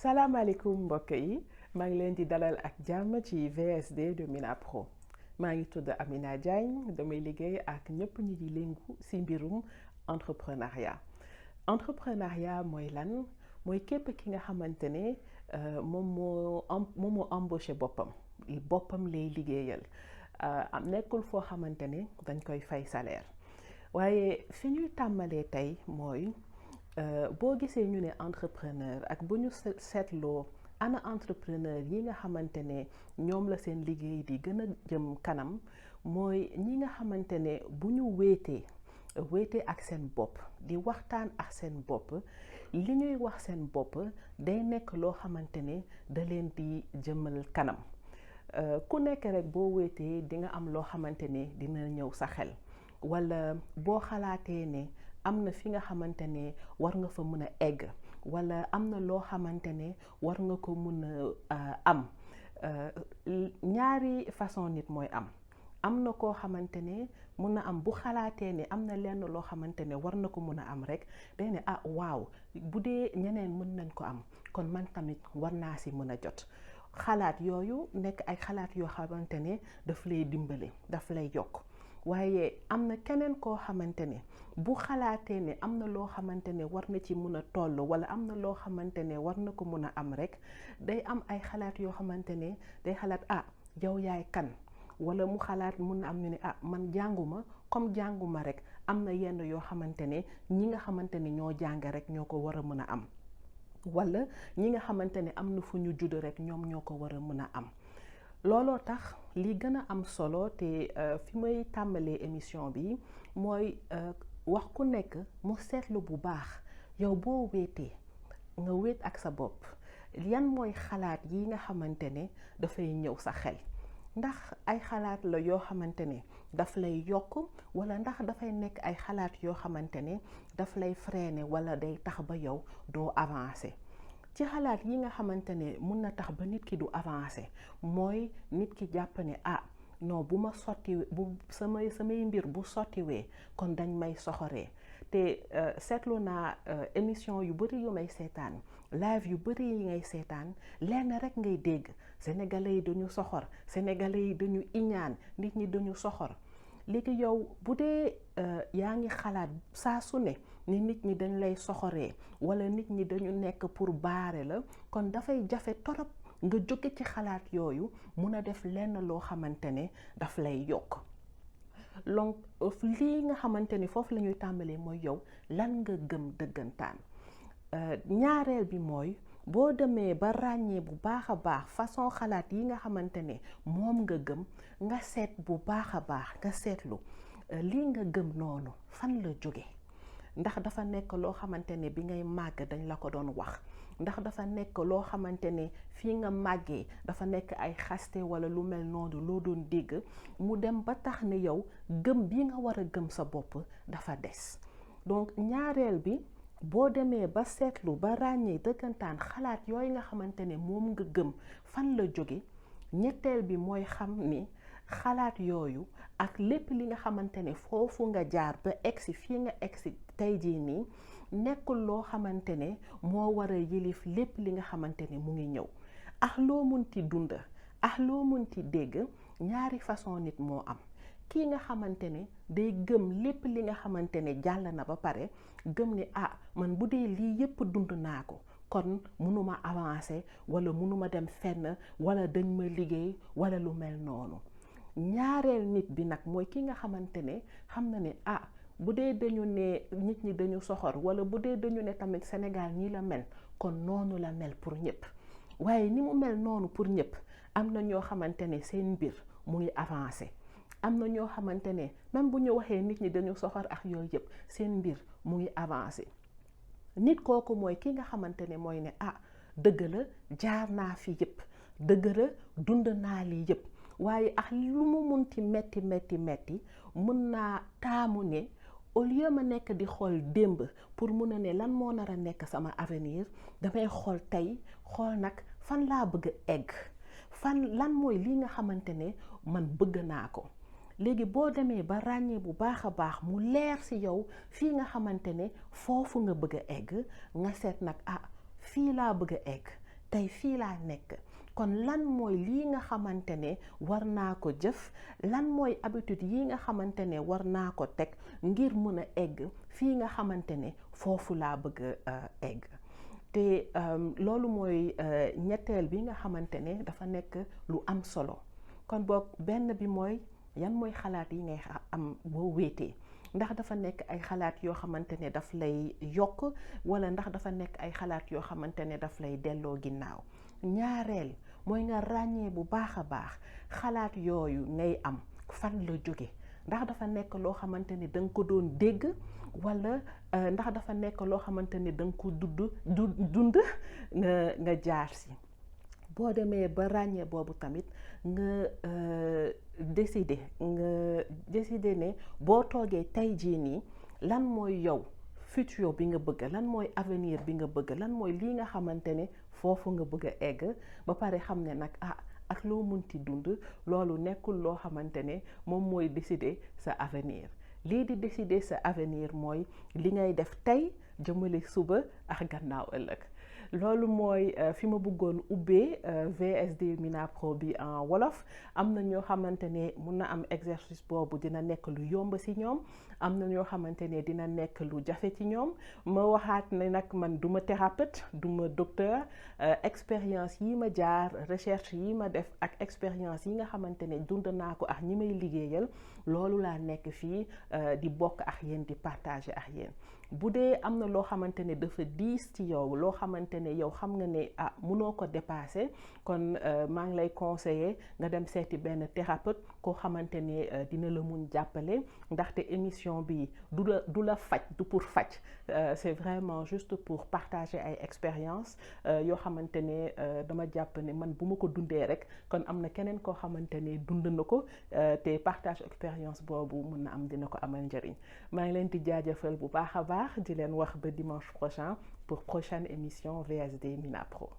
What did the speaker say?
salaamaaleykum mbokk yi maa ngi leen di dalal ak jàmm ci VSD de Mina Pro maa ngi tudd Amina Diagne damay liggéey ak ñëpp ñi di léngu ci mbirum entrepreneuriat. Entrepreneuriat mooy lan mooy képp ki nga xamante ne moom moo embauché boppam lay liggéeyal nekkul foo xamante ne dañ koy fay salaire waaye fi ñuy tàmmalee tey mooy. Boo gisee ñu ne entrepreneur ak bu ñu seetloo ana entrepreneur yi nga xamante ne ñoom la seen liggéey di gën a jëm kanam mooy ñi nga xamante ne bu ñu wéetee ak seen bopp di waxtaan ak seen bopp li ñuy wax seen bopp day nekk loo xamante ne da leen di jëmal kanam ku nekk rek boo wéetee di nga am loo xamante ne dina ñëw sa xel walla boo xalaatee ne am na fi nga xamante ne war nga fa mën a egg walla am na loo xamante ne war nga ko mën a am ñaari façon nit mooy am na koo xamante ne mën na am bu xalaatee ne am na lenn loo xamante ne war na ko mën a am rek day ne waaw bu dee ñeneen mën nañ ko am kon man tamit war naa si mën a jot xalaat yooyu nekk ay xalaat yoo xamante ne daf lay dimbale daf lay yokk waaye am na keneen koo xamante ne bu xalaatee ne am na loo xamante ne war na ci mun a toll walla am na loo xamante ne war na ko mun a am rek day am ay xalaat yoo xamante ne day xalaat yow yaay kan walla mu xalaat mun na am ñu ne man jànguma rek am na yenn yoo xamante ne ñi nga xamante ne ñoo jàng rek ñoo ko war a mën a am walla ñi nga xamante ne am na fu ñu judd rek ñoom ñoo ko war a mën a am. looloo tax li gën a am solo te fi may tàmbalee émission bi mooy wax ku nekk mu seetlu bu baax yow boo wéetee nga wéet ak sa bopp yan mooy xalaat yi nga xamante ne dafay ñëw sa xel ndax ay xalaat la yoo xamante ne daf lay yokk walla ndax dafay nekk ay xalaat yoo xamante ne daf lay freiner walla day tax ba yow doo avancer. ci xalaat yi nga xamante ne mun na tax ba nit ki du avancer mooy nit ki jàpp ne non bu samay mbir bu sottiwee kon dañ may soxoree te seetlu naa émission yu bari yu may seetaan live yu bari yi ngay seetaan lenn rek ngay dégg sénégalais yi dañu soxor sénégalais yi dañu iñaan nit ñi dañu soxor léegi yow bu dee yaa ngi xalaat saa su ne ni nit ñi dañ lay soxoree walla nit ñi dañu nekk pour baare la kon dafay jafe torop nga jóge ci xalaat yooyu mun a def lenn loo xamante ne daf lay yokk donc lii nga xamante ni foofu la ñuy tàmbalee mooy yow lan nga gëm dëggantaan ñaareel bi mooy boo demee ba ràññee bu baax a baax façon xalaat yi nga xamante ne moom nga gëm nga seet bu baax a baax nga seetlu lii nga gëm noonu fan la jóge ndax dafa nekk loo xamante ne bi ngay màgg dañ la ko doon wax ndax dafa nekk loo xamante ne fii nga màggee dafa nekk ay xaste walla lu mel noonu loo doon dégg mu dem ba tax ne yow gëm bi nga war a gëm sa bopp dafa des donc ñaareel bi boo demee ba seetlu ba ràññee dëggantaan xalaat yooyu nga xamante ne moom nga gëm fan la jóge ñetteel bi mooy xam ni xalaat yooyu ak lépp li nga xamante ne foofu nga jaar ba egsi fii nga egsi tey jii nii nekkul loo xamante ne moo war a yilif lépp li nga xamante ne mu ngi ñëw ak loo munti dund ak loo munti dégg ñaari façon nit moo am kii nga xamante ne day gëm lépp li nga xamante ne jàll na ba pare gëm ne man bu dee lii yépp dund naa ko kon mënuma avancer walla mënuma dem fenn walla dañ ma liggéey walla lu mel noonu ñaareel nit bi nag mooy ki nga xamante ne xam na ne bu dee dañu ne nit ñi dañu soxor walla bu dee dañu ne tamit Sénégal ñii la mel kon noonu la mel pour ñëpp waaye ni mu mel noonu pour ñëpp am na ñoo xamante ne seen mbir mu ngi avancer am na ñoo xamante ne même bu ñu waxee nit ñi dañu soxor ak yooyu yëpp seen mbir mu ngi avancer nit kooku mooy ki nga xamante ne mooy ne dëgg la jaar naa fi yëpp dëgg la dund naa lii yëpp waaye ak lu mu munti metti mën naa taamu ne au lieu ma nekk di xool démb pour mun a ne lan moo nar a nekk sama avenir damay xool tey xool nag fan laa bëgg a egg lan mooy lii nga xamante ne man bëgg naa ko léegi boo demee ba ràññee bu baax a baax mu leer ci yow fii nga xamante ne foofu nga bëgg a egg nga seet nag fii laa bëgg a egg tey fii laa nekk kon lan mooy lii nga xamante ne war naa ko jëf, lan mooy habitude yi nga xamante ne war naa ko teg ngir mën a egg fii nga xamante ne foofu laa bëgg a egg. te loolu mooy ñetteel bi nga xamante ne dafa nekk lu am solo. kon boog benn bi mooy yan mooy xalaat yi ngay am boo wéetee, ndax dafa nekk ay xalaat yoo xamante ne daf lay yokk wala ndax dafa nekk ay xalaat yoo xamante ne daf lay delloo ginnaaw. ñaareel mooy nga ràññee bu baax a baax xalaat yooyu ngay am fan la jóge, ndax dafa nekk loo xamante ne da nga ko doon dégg wala ndax dafa nekk loo xamante ne da nga ko dund nga jaar si. boo demee ba ràññee boobu tamit nga décider ne boo toogee tey jii nii lan mooy yow futur bi nga bëgg, lan mooy avenir bi nga bëgg, lan mooy lii nga xamante ne foofu nga bëgg a egg, ba pare xam ne nag ak loo munti dund loolu nekkul loo xamante ne moom mooy décider sa avenir. lii di décider sa avenir mooy li ngay def tey jëmale suba ak gannaaw ëllëg. loolu mooy fi ma bëggoon ubbee VSD Mina Pro bi en wolof. am na ñoo xamante ne mun na am exercice boobu dina nekk lu yomb ci ñoom, am na ñoo xamante ne dina nekk lu jafe ci ñoom. ma waxaat ne nag man du ma thérapeute, du ma docteur. expérience yi ma jaar, recherche yi ma def ak expérience yi nga xamante ne dund naa ko ak ñi may liggéeyal, loolu laa nekk fii di bokk ak yéen, di partager ak yéen. bu dee am na loo xamante ne dafa diis ci yow, loo xamante ne yow xam nga ne mënoo ko dépasser, kon maa ngi lay conseiller nga dem seeti benn thérapeute koo xamante ne dina la mun jàppale, ndaxte émission bi du la faj, du pour faj, c'est vraiment juste pour partager ay expérience yoo xamante ne dama jàpp ne man bu ma ko dundee rek kon am na keneen koo xamante ne dund na ko, te partage expérience boobu mun na am dina ko amal njëriñ. maa ngi leen di jaajëfal bu baax a baax, di leen wax ba dimanche prochain pour prochaine émission VSD Mina Pro.